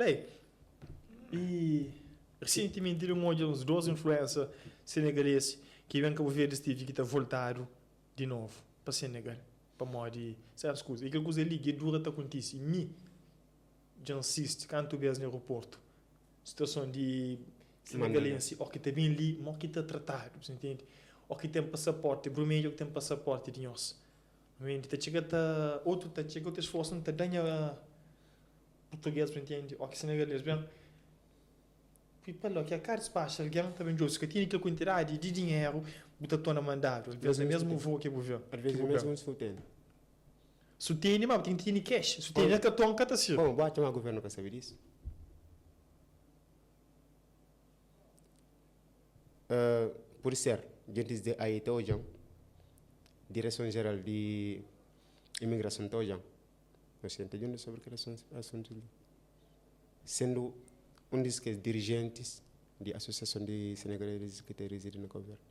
Lei, i resentimenti li N odja uns dos influencer senegalesi ki ben Kabu Verdi es tevi ki ta voltadu di novu pa Senegal pamodi sertus kuza. I kel kuza li dja dura ta kontise. Mi dja N sisti kantu bes na aeroportu situason di senegalensi o ki ta ben li mo ki ta tratadu, bu ntende? O ki ten pasaporti brumedju o ki ten pasaporti di nhos. Ntende? Ta txiga ta otu ta txiga otu esforsu N ta da nha Português bu intende? Ó ki senegalês ben pui pa la, ki a ka dispaxa algen ta ben djobe si ka tene kel kuantidadi di dinheru bu ta torna mandadu alvês na mesmu voo ki bu ben. Alvês ki bu mesmu ben. su tene. Su tene ma bu ten ki tene cash, su tene na karton ka ta sirbi. Bon, bu atxa ma guvernu ka sabe disu? Pudi ser, djentis di AI ta odjan, Direson Jeral di Imigrason ta odjan. Nos tenta djunta sobri kel asuntu li. Sendu un di kes dirijentis di Asosiason di Senegalesis ki ta rizidi na Kabu Verdi,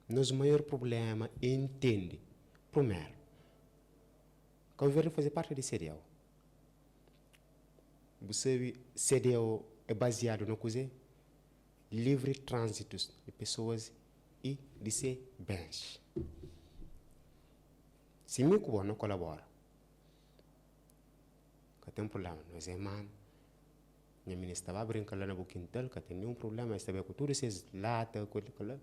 nos maior prubléma é ntende, prumeru, Kabu Verdi faze parti di CEDEAO. Bu sabe CEDEAO é baziadu na kuzê? Livri tránzitus di pesoas i di se bens. Si mi ku bo no kolabora, ka ten prublema, nos é manu. Nha minís ta ba brinka la na bu kintal, ka ten ninhun prublema, es ta bai ku tudu ses lata, ku kila.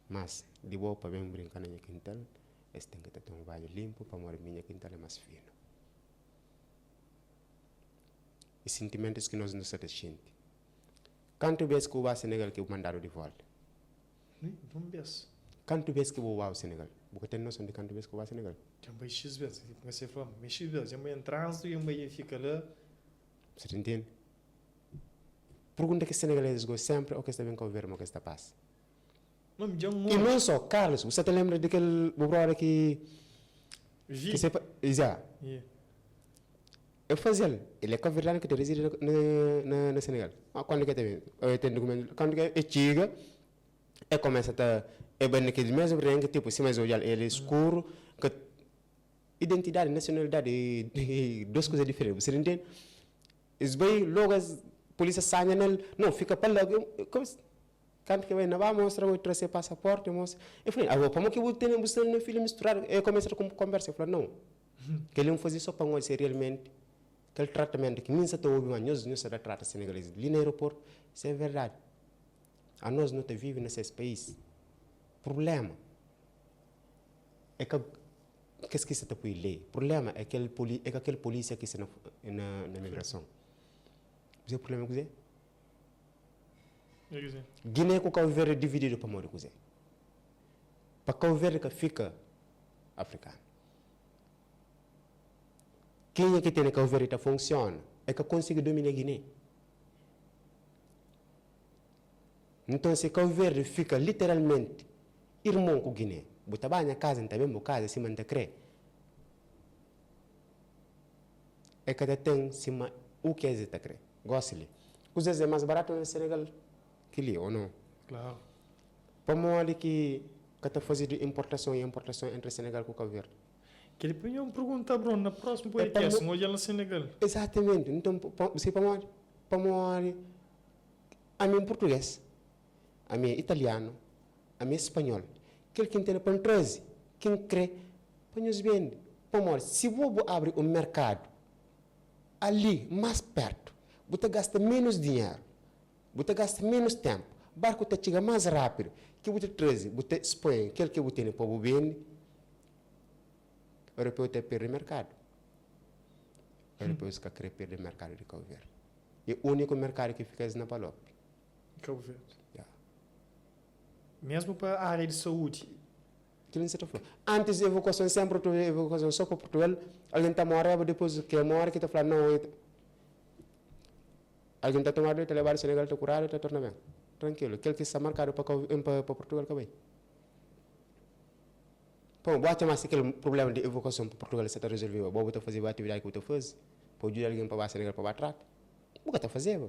Mas, di bo pa ben brinka na nha kintal, es ten ki ta toma banhu linpu, pamodi mi nha kintal é mas finu. E sintimentus ki nos nu sa ta xinti. Kantu bes ki bu ba Senegal ki bu mandadu di volta? Nin un bes. Kantu bes ki bu ba Senegal? Bu ka ten noson di kantu bes ki bu ba Senegal? Dja N bai xis bes. N ka fla ma xis bes. Dja N bai en tránsitu i N bai fika la. Bu ta ntende? Pergunta ki senegaleses gosta senpri o ki es ta ben Kabu Verdi ma ki es ta pasa. Ma mi dja N I odja. non so, Carlos, bu sa ta lenbra di kel bu brother ki Vi. ki se pa Iza. Yeah. El faze-l, el é kabuverdianu ki ta rizidi na na Senegal. Ma kandu ki el ta ben, el ten dukumentu, kandu ki el txiga, el kumesa ta, el bai na kel mesmu renki, tipu sima es odja-l, el é skuru, ka identidadi, nasionalidadi é dos kuza diferenti, bu sta ntende? Es bai, logu es, pulisia sanha nel, no, fika pa la, kantu ki el bai na ba mostra, el tra se pasaporti, el mostra, el fla, abo pamodi ki bu tene, bu sta na fila misturadu? El kumesa ta konbersa, el fla, no. Kel-li N faze sô pa N odja si realmenti kel tratamentu ki mi N sa ta obi ma nhos nhos sa ta trata senegalesis li na aeroportu si é verdadi. Anos nu ta vive na ses país. Prubléma é ka kes ki sa ta poi lei, prubléma é kel é ka kel polísia ki sta na na migrason. Bu sabe prubléma é kuzê? Giné ku Kabu Verdi divididu pamodi kuzê? Pa Kabu Verdi ka fika afrikanu. Kenha ki tene Kabu Verdi ta funsiona, e ka konsigi domina Giné. Nton si Kabu Verdi fika literalmenti irmon ku Giné, bu ta ba nha kaza, N ta ben bu kaza sima N ta kre. E ka ta ten sima u ki es ta kre. Gosi li, kuzas é mas baratu na Senegal ki li, o no? Klaru. Pamodi ki ka ta fazedu inportason i inportason entri Senegal ku Kabu Verdi? Kel pa nho pergunta Bruno na próximo podcast, N odja-l na Senegal. Exatamente, nton si pamodi? Pamodi ami é purtugês, ami é italianu, ami é spanhol, kel ki N tene pa N traze, ki N kre pa nhos bende. Pamodi si bo bu abri un merkadu ali más pertu, bu ta gasta ménus dinheru. Bu ta gasta ménus ténpu, barku ta txiga más rápidu, ki bu ta traze, bu ta spõe kel ki bu tene pa bu bende. Europeu ta perde merkadu. Europeus ka kre perde merkadu di Kabu Verdi. E úniku merkadu ki fika es na Palop. Kabu Verdi. Ya. Mesmu pa ária di saúdi. Kila N sa ta fla. Antis evakuason senpri tu evakuason so pa Purtugal, algen ta moreba dipus ke more ki ta fla nau. Algen ta tomadu, el ta lebadu Senegal, ta kuradu, el ta torna ben. Trankilu. Kel ki sta markadu pa Kau, pa pa Purtugal ka bai. Pon, bu atxa ma si kel prublema di evakuason pa Purtugal sta ta rezolveba, bo bu ta fazeba atividadi ki bu ta faze pa djuda algen pa ba Senegal pa ba trata? Bu ka ta fazeba.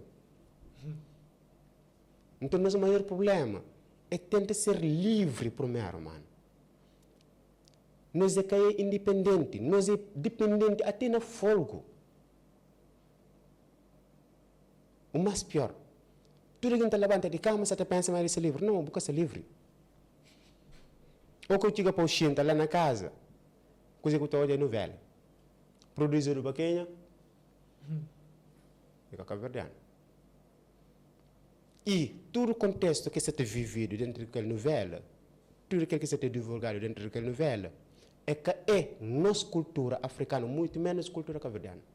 Nton, nos maior prublema é tenta ser livri prumeru, manu. Nos é ka é indipendenti, nos é dipendenti ate na folgu. O más pior, tudu algen ta labanta di kama sa ta pensa ma el sta livri. Nau, bu ka sta livri. Ô ku txiga pa bu xinta la na kaza, kuzê ku ta odja é nuvéla. Produzidu pa kenha? É ka kabuverdianu. I tudu kontestu ki sa ta vividu dentru di kel nuvéla, tudu kel ki sa ta divulgadu dentru di kel nuvéla, é ka é nos kultura afrikanu, muitu ménus kultura kabuverdianu.